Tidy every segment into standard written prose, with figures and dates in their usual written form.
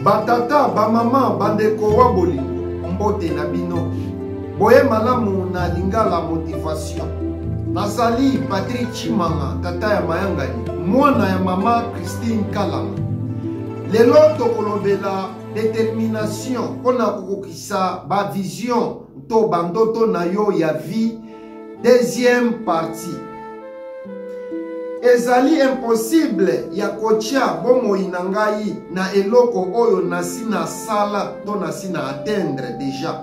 Batata, bamama, bandeko wa bolingo, mbote na bino. Boye malamu na Lingala Motivation. Nazali Patrick Tshimanga, tata ya mayangani, mwana ya mama Christine Kalanga. Lelo tokolobela determination mpo na kokokisa ba vision to bandoto na yo ya vie, deuxième partie. Ezali impossible ya kotia bomoi na ngai na eloko oyo nasi nasala to nasi na atteindre deja.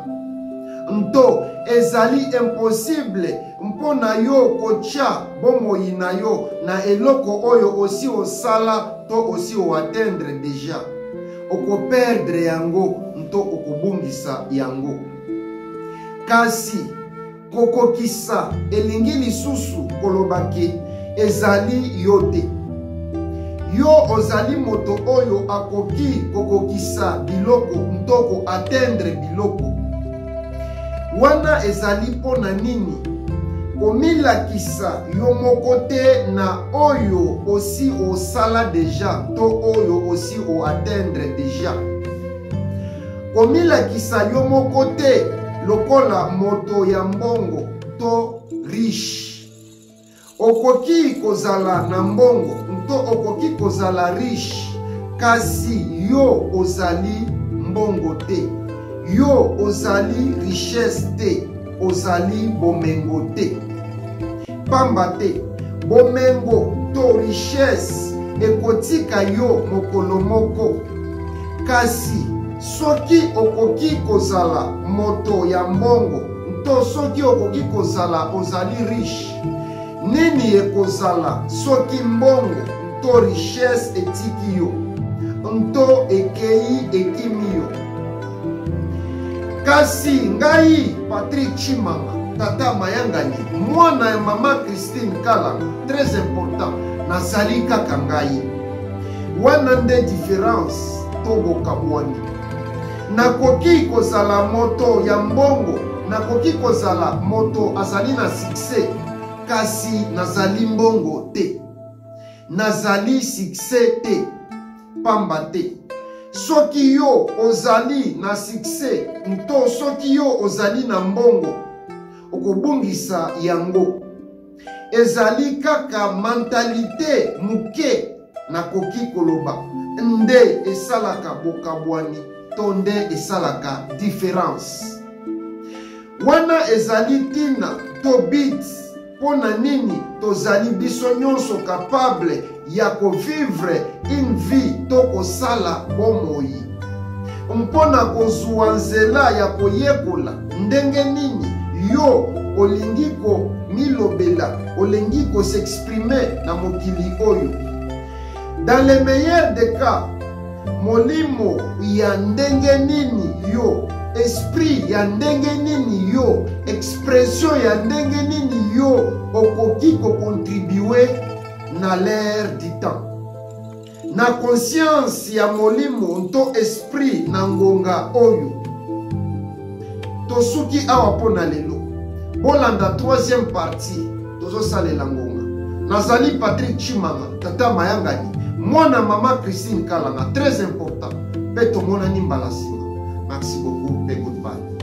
Nto ezali impossible mpo na yo kotia bomoi na yo na eloko oyo osi osala to osi o atteindre deja. Okoperdre yango nto okobungisa yango. Kasi Kokokisa elingi lisusu koloba ke ezali yo te. Yo ozali moto oyo akoki kokokisa biloko nto ko atteindre biloko. Wana ezali mpo na nini komilakisa yo moko te na oyo osi osala deja to oyo osi o atteindre deja. Komilakisa yo moko te lokola moto ya mbongo to riche. Okoki kozala na mbongo nto okoki kozala riche, kasi yo ozali mbongo te. Yo ozali richesse te, ozali bomengo te. Pamba te, bomengo to richesse ekotika yo mokolo moko. Kasi soki okoki kozala moto ya mbongo nto soki okoki kozala ozali riche, nini ekozala soki mbongo nto richesse etiki yo nto ekei ekimi yo? Kasi ngai Patrick Tshimanga, tata mayangani, mwana ya mama Christine Kalanga, très important, nazali kaka ngai. Wana nde difference to bokabwani. Nakoki kozala moto ya mbongo, nakoki kozala moto azali na succès, kasi nazali mbongo te. Nazali succès te. Pamba te, soki yo ozali na succès nto soki yo ozali na mbongo, okobungisa yango. Ezali kaka mentalite moke nakoki koloba nde esalaka bokabwani to nde esalaka difference. Wana ezali ntina to but mpo na nini tozali biso nyonso capable ya kovivre une vie to kosala bomoi mpo na kozwa nzela ya koyekola ndenge nini yo olingi komilobela, olingi kosexprime na mokili oyo. Dans le meilleur des cas, molimo ya ndenge nini yo, esprit ya ndenge nini yo, expression ya ndenge nini yo okoki kocontribue na l'air du temps, na conscience ya molimo nto esprit na ngonga oyo. Tosuki awa mpo na lelo. Bolanda troisième partie, tozosalela ngonga. Nazali Patrick Tshimanga, tata mayangani, mwana mama Christine Kalanga, très important, mpe tomonani mbala nsima. Merci beaucoup mpe goodbye.